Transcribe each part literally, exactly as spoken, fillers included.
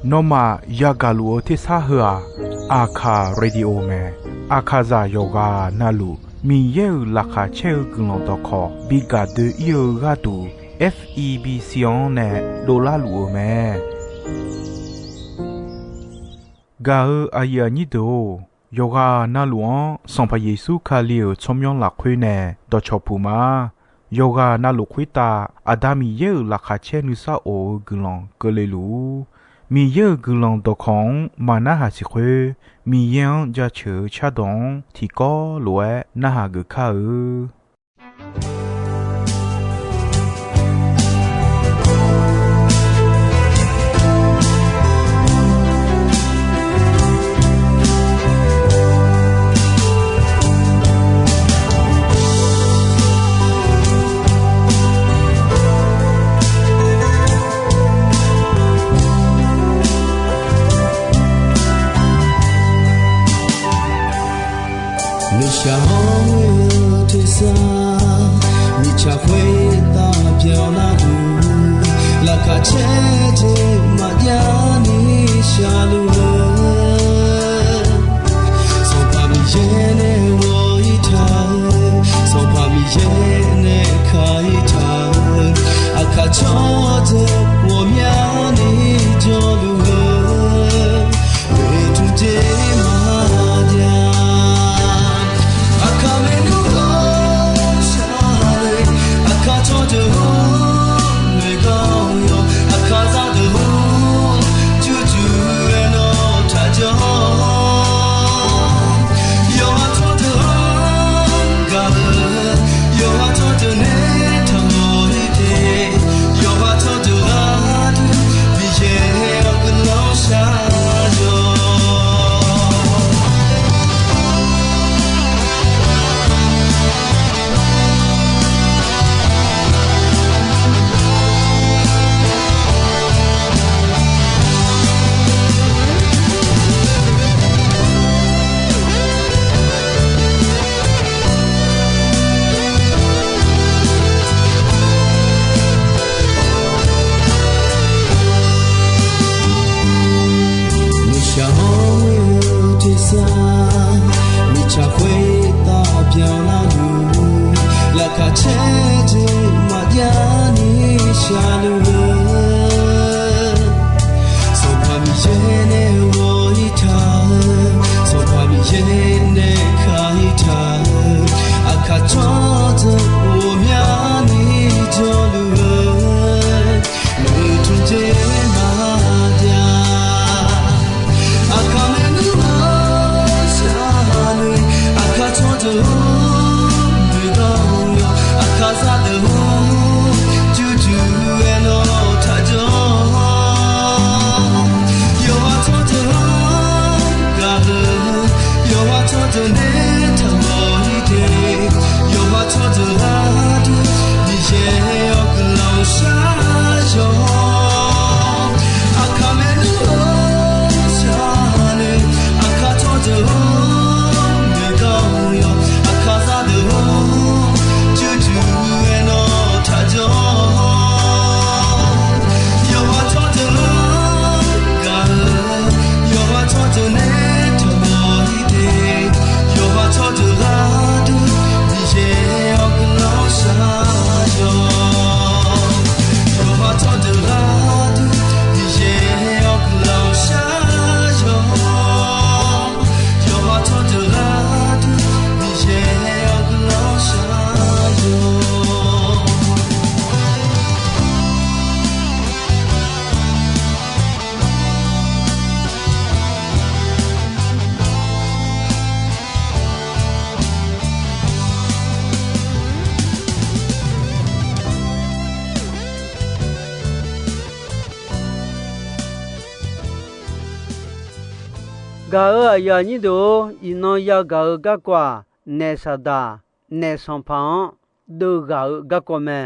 Nawmaf yagaq luf-eu tersar heu-aq, Aqkaq Radio mae. Aqkaqzaq yawqghaq navluf Miqyaer-euq laqkhaq caer-eu guiqlanq dawqkawq bi gaq doe-ir-eu gharduq, F E B C-anr nae dovlar luf-eu mae. Gaq-eu aqyuif aqnyir deuq-or, yawqghaq navluf-anr Sanqpaq Yeqsur Kali-euq tsawrmyanr lafkhoer nae dawqcawq puq ma. Yawqghaq navluf khoertav Aqda Miqyaer-euq laqkhaq caer nuisar of-eu guiqlanq keuvle luf-ur. Miqyaer-euq guiqlanq dawqkawq-anr maqnarhaq siq khoer, Miqyaer-anr jaceuq-eu cardawq-anr tiqkawv lof-aer narhaq geuf kar-eu. Nuishaq hawr-eu tersar, mirtsaq khoertav byanlar-eu, laqkhaq caer jeq maqjav ni shaqluf-eu, Sanqpaq Miqyaer nae ghawq-ir taq-eu, Sanqpaq Miqyaer nae ka-ir taq-eu, aqkaq tsawrdeuq ghawqmyani jawrluf-eu, oeqtmq jeq maqjav. Aqkaq maernmr ghawqshaq-eu, aqkaq tsawrdeuq-or, noeqgar-awr yawq, aqkaq zaqdeuq-or, jurjur-aer nawr taqjanr. Yawqha tsawrdeuq-anr gaq-eu, yawqha tsawrdeuq nae taqmawf-ir te. Yawqha tsawrdeuq gharduq Miqyaer-awr guiqlanq shar-awq. Nuishaq hawr-eu tersar, mirtsaq khoertav byanlar-eu, laqkhaq caer jeq maqjav ni shaqluf-eu, Sanqpaq Miqyaer nae ghawq-ir taq-eu, Sanqpaq Miqyaer nae ka-ir taq-eu, aqkaq tsawrdeuq ghawqmyani jawrluf-eu, oeqtmq jeq maqjav. Aqkaq maernmr ghawqshaq-eu, aqkaq tsawrdeuq-or, noeqgar-awr yawq, aqkaq zaqdeuq-or, jurjur-aer nawr taqjanr. Yawqha tsawrdeuq-anr gaq-eu, yawqha tsawrdeuq nae taqmawf-ir te. Yawqha tsawrdeuq gharduq Miqyaer-awr guiqlanq shar-awq. Aqkaq maernmr ghawqshaq-eu, aqkaq tsawrdeuq-or, noeqgar-awr yawq, aqkaq zaqdeuq-or, jurjur-aer nawr taqjanr. Yawqha tsawrdeuq-anr gaq-eu, yawqha tsawrdeuq nae taqmawf-ir te. Yawqha tsawrdeuq gharduq Miqyaer-awr guiqlanq shar-awq. Yawqha tsawrdeuq gharduq Miqyaer-awr guiqlanq shar-awq. Yawqha tsawrdeuq gharduq Miqyaer-awr guiqlanq shar-awq. Gaq-euq aqyuif aqnyir deuq-or, iqnan yagaq-eu garkawv-aq, naef Saqdaq, naef Sanqpaq-anr deuvghaq-eu garkawv mae.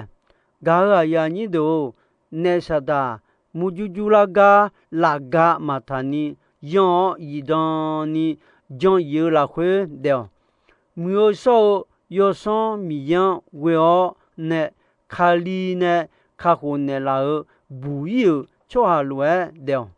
Gaq-euq aqyuif aqnyir deuq-or, naef Saqdaq murjur jurlar gar lafga maqtaq ni yanr-awr zifdan ni jan zif-eu lafkhoer daef-awq. Muiq-eu shawr-eu Yawsanr Miqyaer-anr ghoe-awr nae Kali nae kakhof naeqlaf-euq buq-ir-euq tsawrhaq lof-aer daef-awq.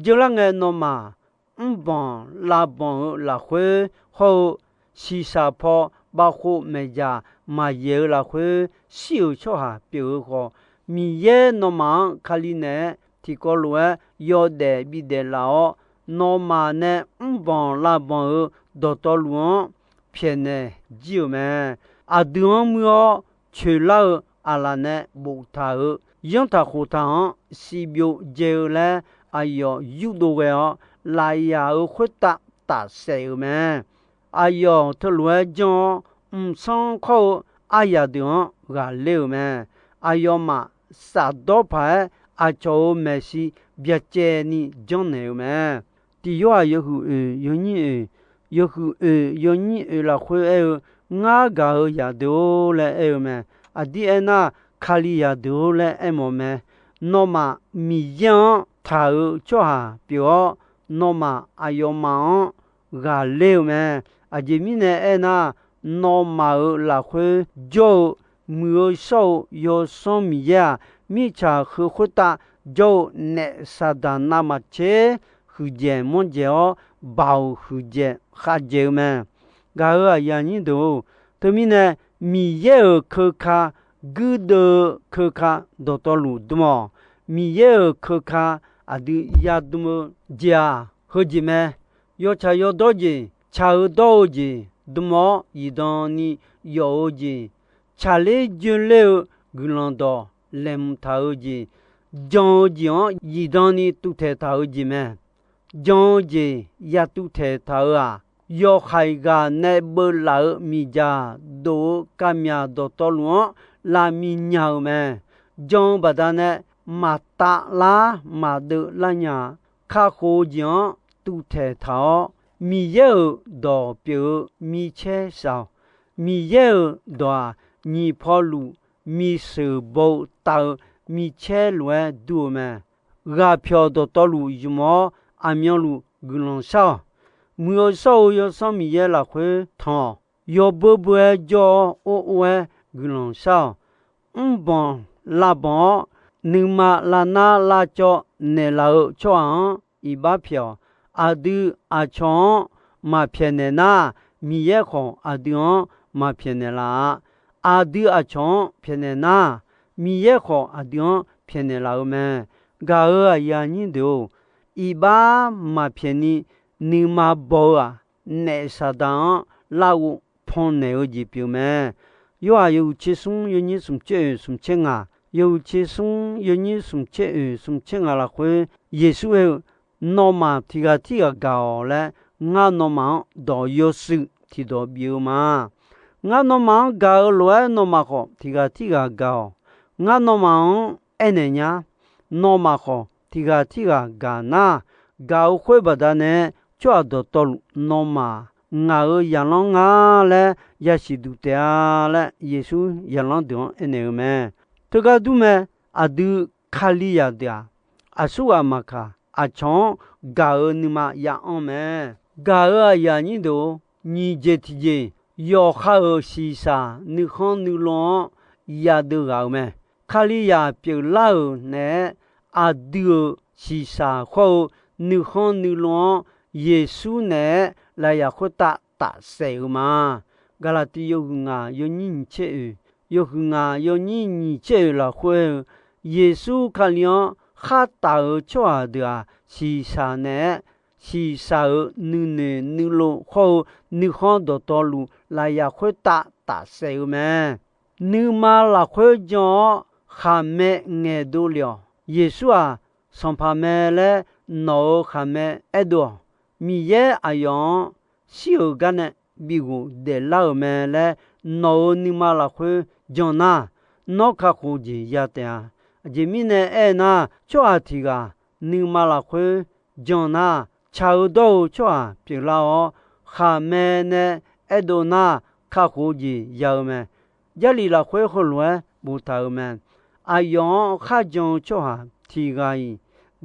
Jeurlar ngae, nawmaf mrbanq lavbanq-euq lafkhoer hawr-eu, shiqshaq paw bavkhov maeqdzaq maqyaeq-eu lafkhoer shir-euq tsawrhaq pyeuf-eu khawf, Miqyaer nawmaf-anr Kali naeq-aer tiqkawv lof-aer yawdaef bidaef laf-awr, nawmaf nae mrbanq lavbanq-euq dawqtawvluf-anr pyaeqnaeq jir-euq mae. Aqdui-anr muir-awr coeqlar-eu aqlaf nae boftaq-euq yanrtaq khoftaq-anr shivbyov dzae-eu laer aqyawf yurdov ghae-awr, lafyaq-euq khoertav tafsaef-euq mae. Aqyawf teulof-aer janr-awr, mqsanr khawr-eu aryaq deuq-anr ghaqler-euq mae. Aqyawfmaf shafdawr paq-aer aqcawq-euq maeqshi byacaevni janrnaeq-euq mae. Tiq Yorhaq yawhuiq oeq yawnyir oeq, yawhuiq oeq yawnyir oeq lafkhoer aer-eu, Ngar gaq-euq zaqdeuq-or laer aer-eu mae. Aqdir aernar, Kalizaq deuq-or laer aermawf mae. Nawmaf Miqyaer-anr taq-euq tsawrhaq pyeuf-awr, nawmaf aqyawfmaf-anr ghaqler-eu mae. Aqjeq mirnae aernar, nawmaf-euq lafkhoer jawr-eu Muiq-eu shawr-eu Yawsanr Miqyaer-aq, mirtsaq heu khoertav jawr-eu naef saqdaq navmaqtser huiqdzaeq manrdzaeq-awr, baoq huiqdzaeq khavdzaeq-eu mae. Gaq-euq aqyuif aqnyir deuq-or, teumirnae Miqyaer-euq keuka guirdeuv-eu keuka dawqtawvluf dm-awq. Miqyaer-euq keuka aqdui yadm-eu jeq-aq, heujeq mae. Yawtsaq yawdawr jeq, tsaq-eu dawr-eu jeq dm-awr zifdan ni yawf-eu jeq, tsaqler joerler-eu guiqlanq dawq laeqhmq taq-eu jeq, jan-eu jeq-anr zifdan ni tuvtaeq taq-eu jeq mae. Jan-eu jeq ya tuvtaeq taq-euq-aq, yawqhaiq ghaq nae beuvlaf-eu miqdzaq dof-eu kavmyaq dawqtawvluf-anr lavmiq nya-eu mae. Jan-eu baqdanae maqtav lar maqdeuv lar nya-a. Kakhof-eu jeq-anr tuvtaeq taq-awr, Miqyaer-euq dawq pyeuf-eu micaer shaq-awq. Miqyaer-euq dawq-aq, nyiq pawluf misheuq baw-eu tav-eu micaer lof-aer dur-eu mae. Ghaqpyawq dawqtawvluf ymq-awr, aqmyanluf guiqlanq shar-awq. Muiq-eu shawr-eu Yawsanr Miqyaer lafkhoer tanq-awq. Yawbeur beur-aer jawr-awr, or or-aer guiqlanq shar-awq. Mrbanq lavbanq-awr, nuima lavnar lavcawv naeqlaf-eu tsawrhaq-anr iqbax pyaeq-awq. Aqdui aqcawq-anr maqpyaeqnaeq nar, Miqyaer khawf aqdui-anr maqpyaeqnaeq laf-a. Aqdui aqcawq-anr pyaeqnaeq nar, Miqyaer khawf aqdui-anr pyaeqnaeq laf-eu mae. Gaq-euq aqyuif aqnyir deuq-or, iqbax maqpyaeq ni nuima baw-eu-aq, naef saqdaq-anr larghov pannaeq-eu jeq pyeuf mae. Yorhaq yawhuiq tser smr yawnyir smq tser oeq smq tser ngaq, yawhuiq tser smr yawnyir smq tser oeq smq tser ngaq lafkhoer, Yeqsur aer-eu, Nawmaf tiq ghaq tirghaq gaq-awq laer, ngar nawmaf-anr dawq yawshuif tiqdawq bif-eu ma. Ngar nawmaf-anr gaq-eu lof-aer nawmaf khawf tiq ghaq tirghaq gaq-awq. Ngar nawmaf-anr aernaeq nya, nawmaf khawf tiq ghaq tirghaq gaq nar, gaq-eu khoer baqdanae tsawrhaq dawqtawvluf nawmaf ngaq-euq zaqlanr nga laer yasiq duq taef-a laer, Yeqsur zaqlanr deuq-anr aernaeq-eu mae. Teugar dur mae. Aqdui Kalizaq deuq-aq, aqsurghaq maqkaq, aqcawq-anr gaq-eu nuima ya'anr mae. Gaq-euq aqyuif aqnyir deuq-or, nyiq jeq tiqjeq, yawqha-euq shiqshaq nuikhanr nuilov-anr yadeuv ghaq-euq mae. Kalizaq pyeuflar-euq naeq-aer, aqdui-euq shiqshaq hawr-eu nuikhanr nuilov-anr Yeqsur naeq-aer lafyaq khoertav tafsaef-eu ma. Gaqlaqtiv yawhuiq ngaq yawnyir nyiq tser oeq, yawhuiq ngaq yawnyir nyiq tser oeq lafkhoer-eu, Yeqsur Kali-anr khar taf-euq tsawrhaq deuq-aq, shiqshaq naeq-aer, shiqshaq-euq nuinoeq nuilov hawr-eu nuikhanr dawqtawvluf lafyaq khoertav tafsaef-eu mae. Nuima lafkhoer jan-awr khaqmae ngaeqdov lef-awq. Yeqsur-aq, Sanqpaq mae laer nawq-euq khaqmae aerdov-awq. Miqyaer aqyawf-anr shir-euq garnae bighof daeflar-euq mae laer nawq-euq nuima lafkhoer jan nar, nawr kakhof jeq ya taef-a. Aqjeq mirnae aernar, tsawrhaq tiq ghaq nuima lafkhoer jan nar, tsaq-eu dawr-eu tsawrhaq pyeuflar-awr, khaqmae nae aerdov nar, kakhof-eu jeq ya-eu mae. Jarlif lafkhoer heulof-aer boftaq-euq mae. Aqyawf-anr kharjan-eu tsawrhaq tiq ghaq-iq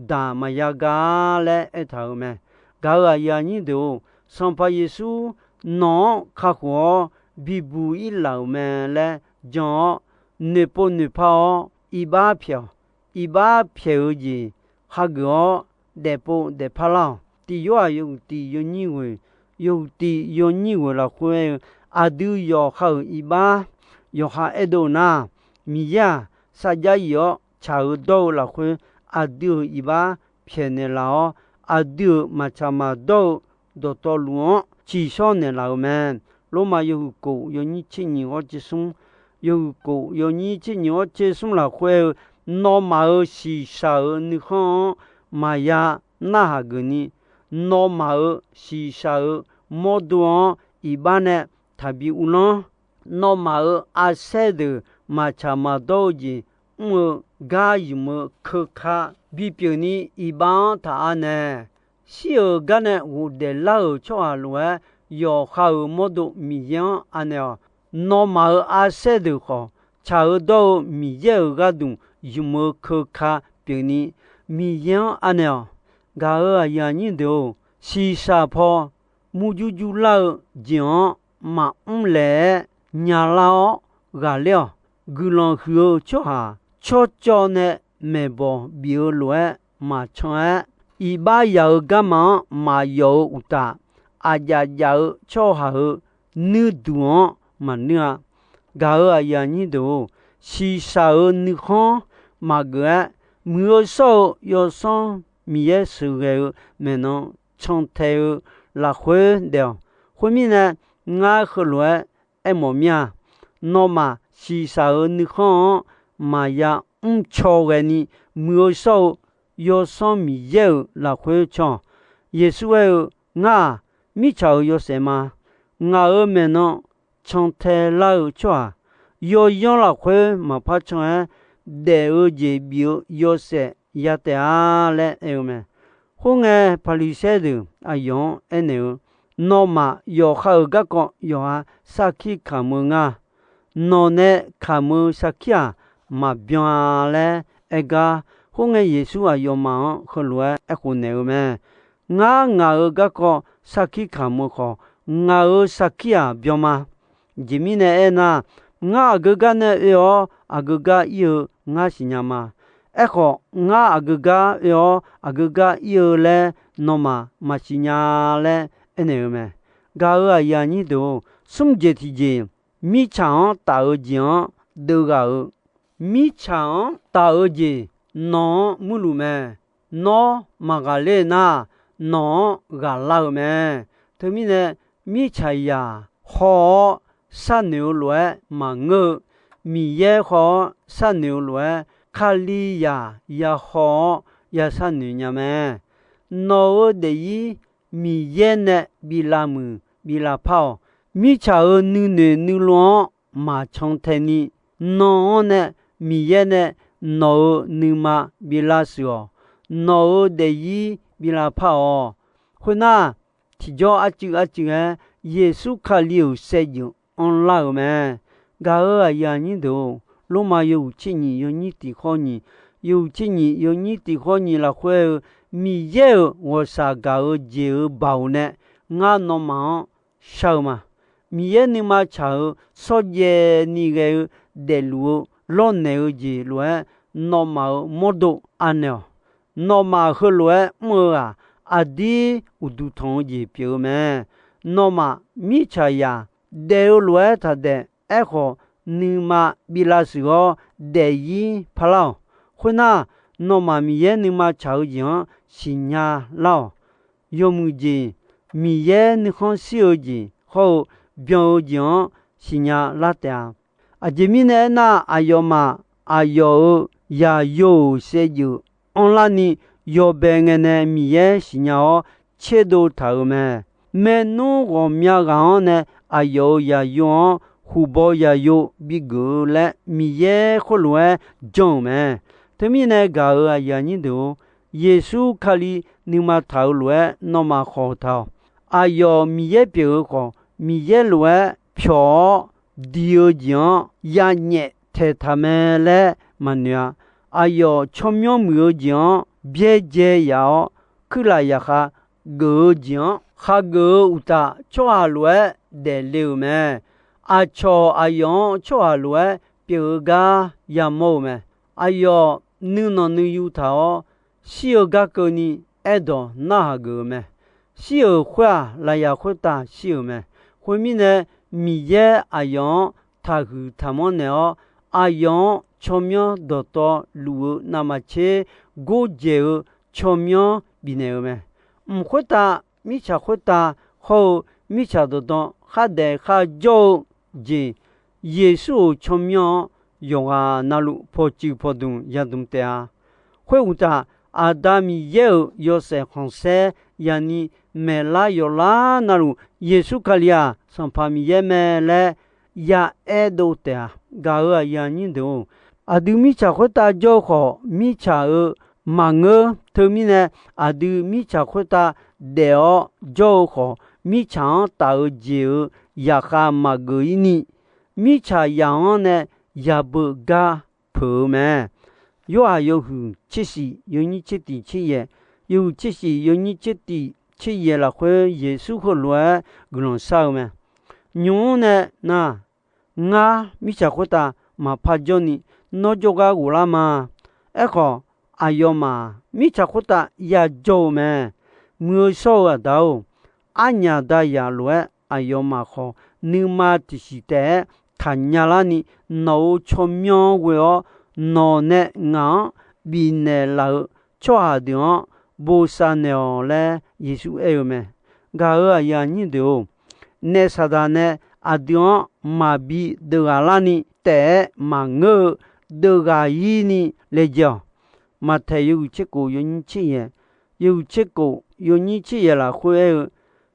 daq maqya gar laer aertaq-euq mae. Gaq-euq aqyuif aqnyir deuq-or, Sanqpaq Yeqsur nawq-anr kakhof-awr bibuq-ir laf-euq mae laer jan-awr, noeqpov noeqpar-awr iqbax pyaeq-awq. iqbax pyaeq-eu jeq hageuf-awr daefpov daefpar lar-awq. Tiq Yorhaq yawhuiq tiq yawnyir ghoeq, yawhuiq tiq yawnyir ghoeq lafkhoer aer-eu, aqdui yawqha-euq iqbax yawqha aerdov nar, Miqyaer-aq, sarjax yif-awr tsaq-eu dawr-eu lafkhoer aqdui-euq iqbax pyaeqnaeq laf-awr, aqdui-euq maqtsaq maqdawr-eu dawqtawvluf-anr tsiqshawr naeqlaf-euq mae. Lormav yawhuiq kof yawnyir tser nyiq ghawr tser smr, yawhuiq kof yawnyir tser nyiq ghawr tser smr lafkhoer aer-eu, nawmaf-euq shiqshaq-euq nuikhanr-anr maqya narhaq geufni, nawmaf-euq shiqshaq-euq mawrdo-anr iqbax nae taqbi uvlanr. Nawmaf-euq arsaer deuq maqtsaq maqdawr-eu jeq mr-eu gar ymq-eu keuka bipyeuf ni iqbax-anr taq anaeq. Shir-euq gar nae ghofdaef lar-euq tsawrhaq lof-aer, yawqha-euq mawrdo Miqyaer-anr anaeq-awq. Nawmaf-euq arsaer deuq khawf, tsaq-eu dawr-eu Miqyaer-euq gharduq ymq-eu keuka pyeufni, Miqyaer-anr anaeq-awq. Gaq-euq aqyuif aqnyir deuq-or, shiqshaq paw murjur jur lar-eu jeq-anr maqmr laeq-aer nyalar-awr ghaqler-awq. Guiqlanq huiq-eu tsawrhaq tsawrcawv nae maeqbawq bif-eu lof-aer maqcan-aer, iqbax yaq-eu garma-anr maqyawf-eu uqtaf, aqjaf jaf-eu tsawrhaq-euq nuirduq-anr maqnuir-a. Gaq-euq aqyuif aqnyir deuq-or, shiqshaq-euq nuikhanr maqgeuf-aer, muiq-eu shawr-eu Yawsanr Miqyaer sheuqghae-eu maeqnan cantae-eu lafkhoer daef-awq. Khoermirnae, ngar heulof-aer aermawf mir-a. Nawmaf shiqshaq-euq nuikhanr-anr maqya mrcaw ghaeni, muiq-eu shawr-eu Yawsanr Miqyaer-euq lafkhoer can-awq. Yeqsur aer-eu, Ngar-aq, mirtsaq-euq yawshaef ma. Ngaq-euq maeqnan cantae lar-eu tsawrhaq, yawyanr lafkhoer maqpar can-aer, daef-eu jeq bif-eu yawshaef ya taef-a laer aer-eu mae. Khoerngae, Paqliqsaer deuq aqyawf-anr aernaeq-eu, Nawmaf yawqha-euq garkawv yawqha sarkir kamq-eu nga. Nawq nae kamq-eu sarkir-aq, maqbyan-a laer aer gar. Khoerngae, Yeqsur aqyawfmaf-anr heulof-aer aerkhof naeq-eu mae. Ngar ngaq-euq garkawv sarkir kamq-eu khawf, ngaq-euq sarkir-aq byan ma. Aqjeq mirnae aernar, ngar aqgeu gar nae oe-awr aqgeu gar ir-eu ngar siqnya ma. Aerkhawf, ngar aqgeu gar oe-awr aqgeu gar ir-eu laer nawmaf maqsiq nya laer aernaeq-eu mae. Gaq-euq aqyuif aqnyir deuq-or, smr jeq tiqjeq mirtsaq-anr taf-eu jeq-anr deuvghaq-eu. Mirtsaq-anr taf-eu jeq nawq-anr muirluf mae. Nawr maqghaqler nar, nawq-anr ghaqlar-eu mae. Teumirnae, mirtsaqzaq haw-awr sharnoeq-eu lof-aer maqngeur-eu, Miqyaer haw-awr sharnoeq-eu lof-aer, Kalizaq yahaw-awr ya sharnoeq nya mae. Nawq-euq daefzir Miqyaer nae bi lavmuiq bi lavpar-awq. Mirtsaq-euq nuinoeq nuilov-anr maqcan tae ni, nan-anr nae Miqyaer nae nawq-euq nuima bi lavshuif-awq. Nawq-euq daefzir bi lavpar-awq. Khoernar, tiqjawr arcuiv arcuiv-aer Yeqsur Kali-euq saevdzeuf anrlar-euq mae. Gaq-euq aqyuif aqnyir deuq-or, Lormav yawhuiq tser nyiq yawnyir tiq khawr nyiq, yawhuiq tser nyiq yawnyir tiq khawr nyiq lafkhoer-eu, Miqyaer-euq ghawqshaq gaq-eu jeq-euq baoq nae ngar nawmaf-anr shar-eu ma. Miqyaer nuima tsaq-euq shawrjaev ni ghae-eu daefluf-eu lawrnaeq-eu jeq lof-aer, nawmaf-euq mawrdo anaeq-awq. Nawmaf heulof-aer mr-eu-aq, aqdir uqduq tanq-eu jeq pyeuf-eu mae. Nawmaf mirtsaqzaq daef-eu lof-aer taqdaef. Aerkhawf, nuima bi lavshuif-awr daefzir parlar-awq. Khoernar, nawmaf Miqyaer nuima tsaq-eu jeq-anr siqnya lar-awq. Yawmuiq jeq, Miqyaer nuikhanr shir-eu jeq hawr-eu byan-eu jeq-anr siqnya lar taef-a. Aqjeq mirnae aernar, aqyawfmaf aqyawf-euq yaqyo-euq saevdzeuf anrlarni, yawbae ngae nae Miqyaer siqnya-awr tserdov taq-euq mae. Maernmr ghawqmya ghaq-anr nae aqyawf-euq yaqyo-anr huqbaw yaqyo bigeuf-eu laer Miqyaer khoerlof-aer jan-euq mae. Teumirnae gaq-euq aqyuif aqnyir deuq-or, Yeqsur Kali nuima taq-euq lof-aer nawmaf khawq taq-awq. Aqyawf Miqyaer pyeuf-eu khawf, Miqyaer lof-aer pyawq-awr diq-eu jeq-anr yanyaef taeqtaq mae laer maqnoeq-a. Aqyawf tsawrmyanr muiq-eu jeq-anr byaerdzae yaf-awr, kuirlaf yaqkhav geuf-eu jeq-anr khageuf-eu uqtaf, tsawrhaq lof-aer daefle-euq mae. Aqcawq aqyawf-anr tsawrhaq lof-aer pyeuf-eu gar yamawr-eu mae. Aqyawf nuinanq nuiyu taq-awr, shir-eu gar keuvni aerdawq narhaq geuf-eu mae. Shir-euq khoer-aq, lafyaq khoertav shir-euq mae. Khoermirnae, Miqyaer aqyawf-anr taqhuiq taqmanr naeq-awr, aqyawf-anr tsawrmyanr dawqtawvluf-eu navmaqtser gordzaeq-eu tsawrmyanr bifnaeq-eu mae. Mq khoertav, mirtsaq khoertav hawr-eu mirtsaq dawqdan khardaef kharjawr-eu jeq, Yeqsur-euq tsawrmyanr-anr yawqghaq navluf pawqtsuif pawqdmq yadmq taef-a. Khoeruqtaf, Aqda Miqyaer-euq yawshaef khanqsaer yaqni maeqlar yawqlar navluf, Yeqsur Kali-aq Sanqpaq Miqyaer mae laer ya'aer dov taef-a. Gaq-euq aqyuif aqnyir deuq-or, aqdui mirtsaq khoertav jawr-eu khawf, mirtsaq-euq maqngeur. Teumirnae, aqdui mirtsaq khoertav daef-awr jawr-eu khawf, mirtsaq-anr taf-eu jeq-euq zaqkhav maqgeuf-ir ni, mirtsaq zaq-anr nae yabeu gar peuq-eu mae. Yorhaq yawhuiq tser shif yawnyir tser tiq tser yaeq, yawhuiq tser shif yawnyir tser tiq tser yaeq lafkhoer Yeqsur heulof-aer guiqlanq shar-eu mae. Nymq-mr nae nar, ngar mirtsaq khoertav maqpar jawrni nawr jawrgar ghoflar ma. Aerkhawf, aqyawfmaf mirtsaq khoertav yajawr-eu mae. Muiq-eu shawr-eu Aqda-or, arnyaf dazaq lof-aer aqyawfmaf khawf nuima tiqsiq taef-aer taqnya larni, nawq-euq tsawrmyanr ghoe-awr, nawq nae ngaq-anr bifnaeq laf-eu tsawrhaq deuq-anr bosav naeq-awq laer Yeqsur aer-eu mae. Gaq-euq aqyuif aqnyir deuq-or, naef Saqdaq nae aqdui-anr maqbi deuvghaq larni taef-aer maqngeur-eu, deuvghaq-ir ni laejae-awq. Maqtaeq yawhuiq tser kof yawnyir tser yaeq, yawhuiq tser kof yawnyir tser yaeq lafkhoer aer-eu,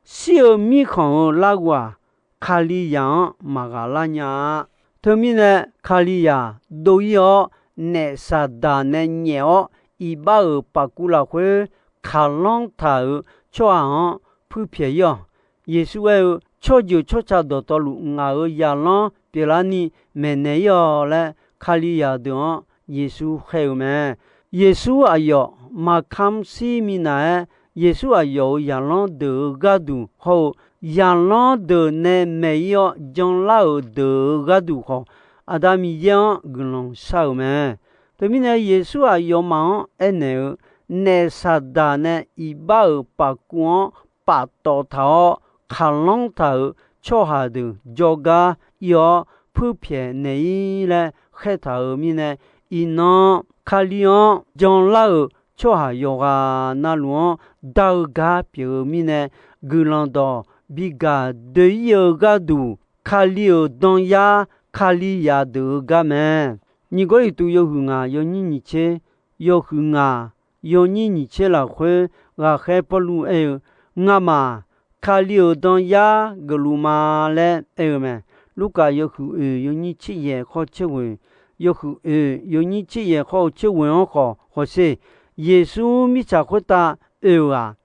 shir-eu mirkhanq-euq larghov-aq, Kalizaq-anr maqghaq lar nya-a. Teumirnae, Kalizaq dov-ir-awr, naef Saqdaq nae nyaef-awr iqbax-euq pafkuv lafkhoer kaqlanr taq-euq tsawrhaq-anr puirpyaeq-ir-awq. Yeqsur aer-eu, tsawrjeuq tsawrca dawqtawvluf ngaq-euq zaqlanr pyeuflarni maeqnaeq-ir-awq laer, Kalizaq deuq-anr Yeqsur khaer-eu mae. Yeqsur aqyawf maqkamr shir minav-aer, Yeqsur aqyawf-euq zaqlanr deuq-euq gharduq hawr-eu, zaqlanr deuq nae maeq-ir-awr janlar-euq deuq-euq gharduq khawf, Aqda Miqyaer-anr guiqlanq shar-euq mae. Teumirnae, Yeqsur aqyawfmaf-anr aernaeq-eu, naef Saqdaq nae iqbax-euq pafkuv-anr paftawf taq-awr kaqlanr taq-euq tsawrhaq deuq jawrgar ir-awr puirpyaeq naeq-ir laer khaertaq-euq mirnae, iqnan Kali-anr janlar-euq tsawrhaq yawqghaq navluf-anr dar-eu gar pyeuf-eu mirnae, guiqlanq dawq bi gaq doe-ir-eu gharduq, Kali-euq danyar Kalizaq deuq-euq gar mae. Nyiq Gawrliqtu yawhuiq ngaq yawnyir nyiq tser, yawhuiq ngaq yawnyir nyiq tser lafkhoer ghaqkhaer Pawrluv aer-eu, Ngamaf Kali-euq danyar geufluf ma laer aer-eu mae. Lurkaf yawhuiq oeq yawnyir tser yaeq khawr tser ghoeq, yawhuiq oeq yawnyir tser yaeq khawr-eu tser ghoeq-anr khawf hawsher. Yeqsur mirtsaq khoertav oe-euq-aq,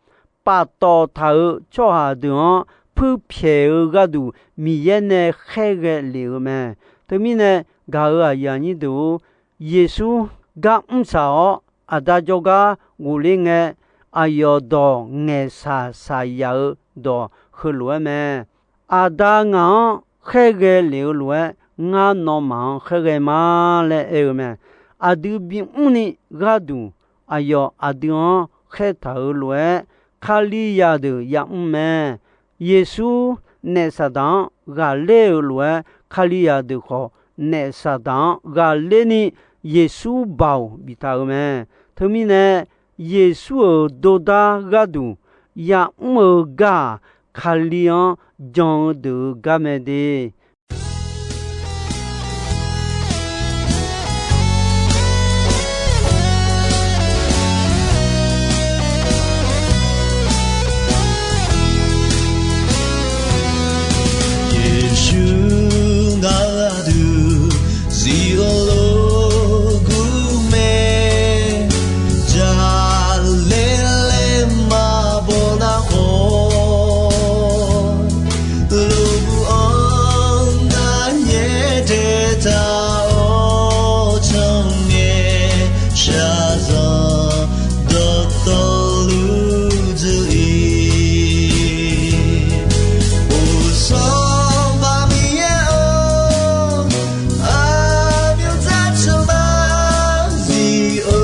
paftawf taq-euq tsawrhaq deuq-anr puirpyaeq-eu gharduq Miqyaer nae khaerghae lef-euq mae. Teumirnae, gaq-euq aqyuif aqnyir deuq-or, Yeqsur gar mrsaq-awr Aqda jawrgar ghofler ngae, aqyawf dawq ngaeqshaq shaqyaf-eu dawq heulof-aer mae. Aqda ngaq-anr khaerghae lef-eu lof-aer, ngar nawmaf-anr khaerghae ma laer aer-eu mae. Aqdui bimrni gharduq aqyawf aqdui-anr khaertaq-euq lof-aer, Kalizaq deuq yamr mae. Yeqsur naef Saqdaq-anr ghaqler-euq lof-aer, Kalizaq deuq khawf naef Saqdaq-anr ghaqler ni Yeqsur baoq biftaq-euq mae. Teumirnae, Yeqsur-euq dordar gharduq yamr-eu gar-aq, Kali-anr jan-eu deuq-euq gar mae de. Yeqsur ngaq duq zif-eu lof gur mae, jaqlaer laer maqbaw nar khawf, lof-anr narnyaer daetaq-awr cangae, shaqzanq dawqtawvluf dzuir-ir. Uqsanq maqbif yaer-or, aqmyanr dzarceuq maqzif-eu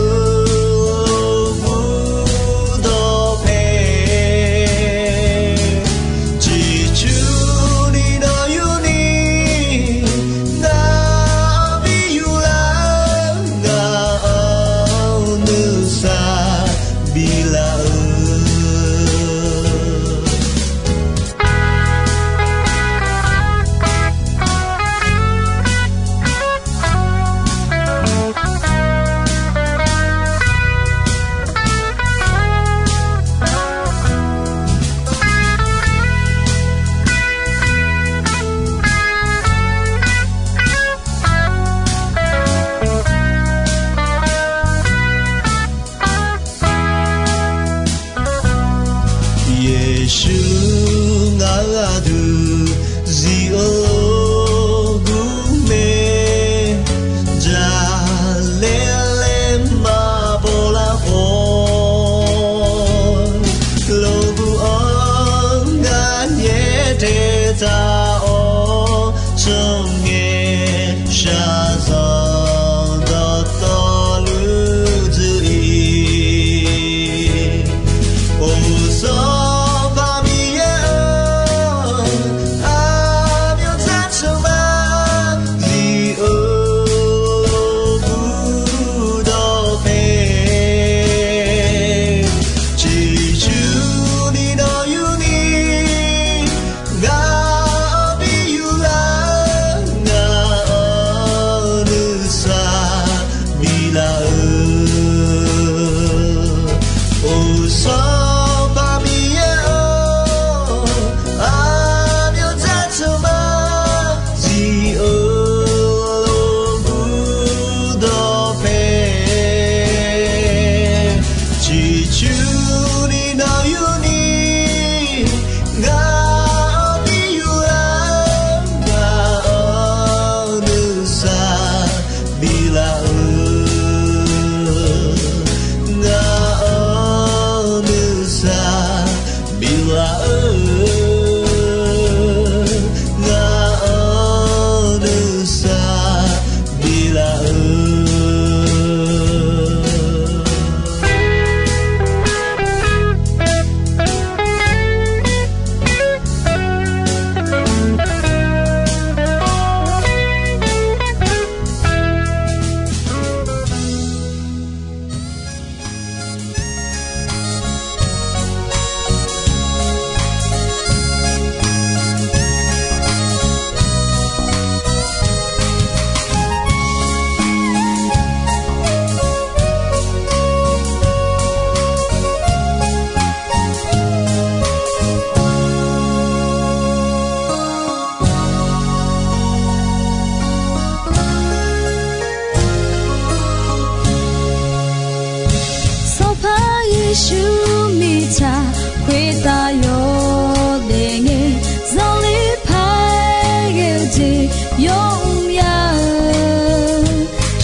Yeqsur mirtsaq khoertav yawdaef ngae, zanqler paq-aer ghae-eu jeq yawmr ya-eu.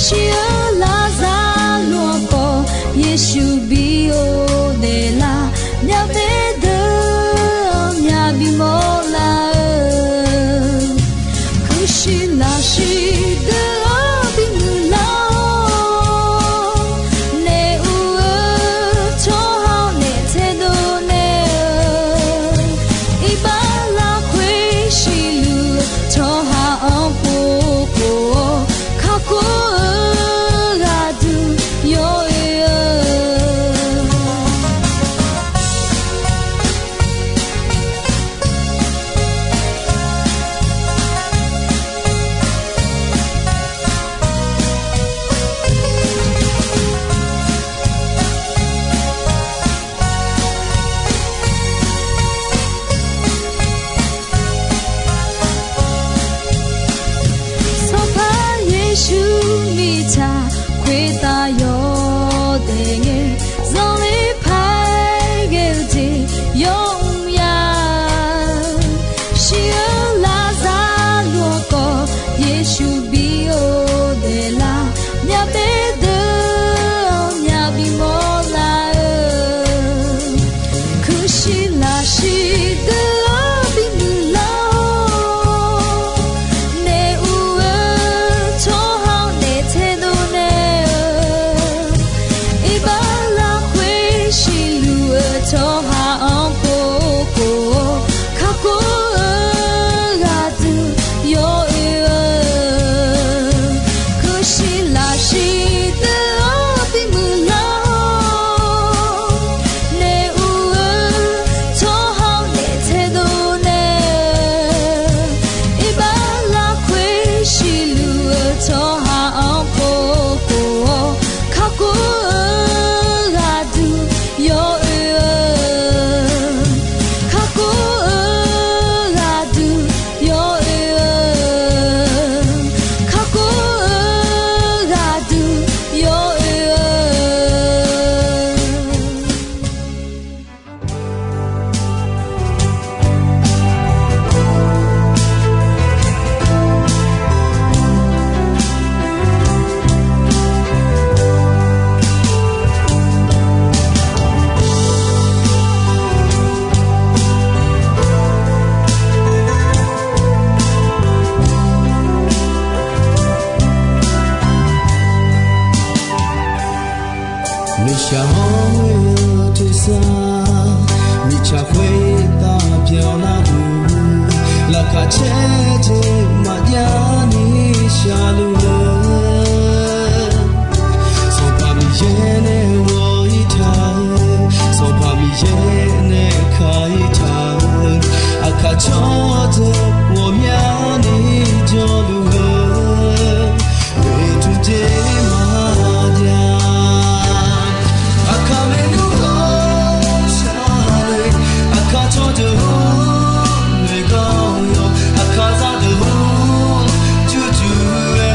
Shir-eu larzar luf-anr khawf, Yeqsur bi-or daeflar, myavbaef deuq-anr myavbi mawrlar-eu. Kuirshiq lafshiq deuq-anr bimuiq lar-awr, naef uq-eu tsawrhaq-anr naef taedov naeq-eu, iqbax lafkhoer siqluf-eu tsawrhaq-anr pov khof-awr, kakhof-eu ghaqduq yawoe-eu. Sanqpaq Yeqsur mirtsaq khoertav yawdaef ngae, zanqler paq-aer ghae-eu jeq yawmr ya-eu. Shir-eu larzar luf-anr khawf, Yeqsur bi-or daeflar, myavbaef deuq-anr myavbi mawrlar-eu. Kuirshiq lafshiq deuq-anr bimuiq lar-awr, naef uq-eu tsawrhaq-anr naef taedov naeq-eu, iqbax lafkhoer siqluf-eu tsawrhaq-anr pov khof-awr, kakhof-eu ghaqduq yawoe-eu. Kuirshiq lafshiq deuq-anr bimuiq lar-awr, naef uq-eu tsawrhaq-anr naef taedov naeq-eu, iqbax lafkhoer siqluf-eu tsawrhaq-anr pov khof-awr, kakhof-eu ghaqduq yawoe-eu. Kakhof-eu ghaqduq yawoe-eu. Kakhof-eu ghaqduq yawoe-eu. Nuishaq hawr ghoe-eu tersar, mirtsaq khoertav pyeuflar-eu, laqkhaq caer jeq maqjav ni shaqluf-eu, Sanqpaq Miqyaer nae ghawq-ir taq-eu, Sanqpaq Miqyaer nae ka-ir taq-eu, aqkaq cawrdeuq ghawqmyani jawrluf-eu, oeqtmq jeq maqjav. Aqkaq maernmr-or shar-eu, aqkaq cawrdeuq-or noeqgar-awr, aqkaq zaqdeuq-or jurjur-aer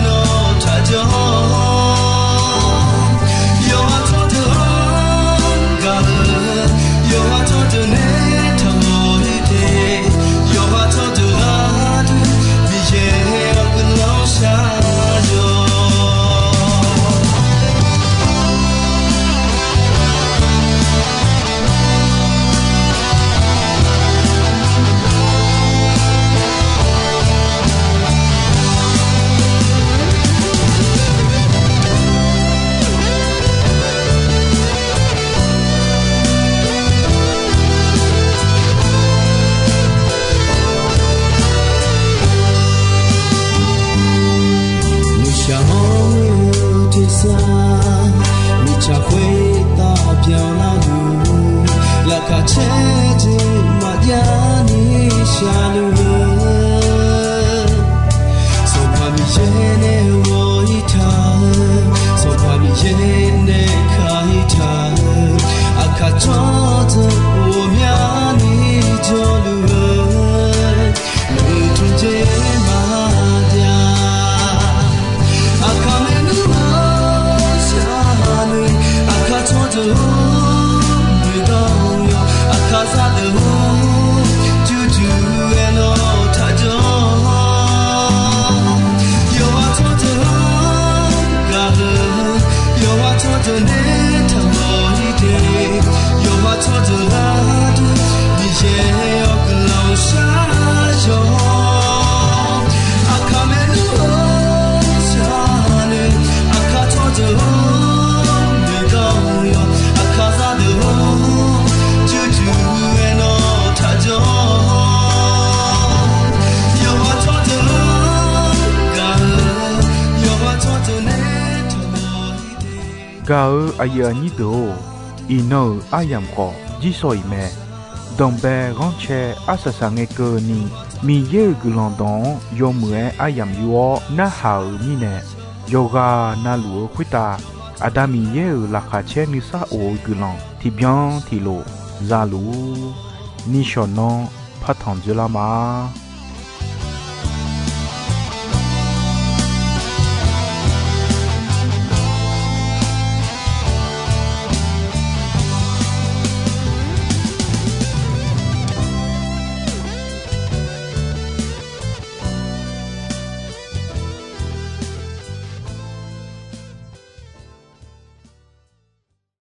Gaq-eu aqyuif aqnyir deuq-or, iqnan-euq aryamq khawf jirsawq iq mae. Danqbae ghanrcae arsaq saq ngae keuvni, Miqyaer-euq guiqlanq dawq-anr yawmuiq-aer aryamq yur-awr narhaq-euq mirnae, yawqghaq navluf-eu khoertav Aqda Miqyaer-euq laqkhaq caer nuisar of-eu guiqlanq tiqbyan tiqlof za luf-ur. Nishawq nanr partanq dzoerlar ma.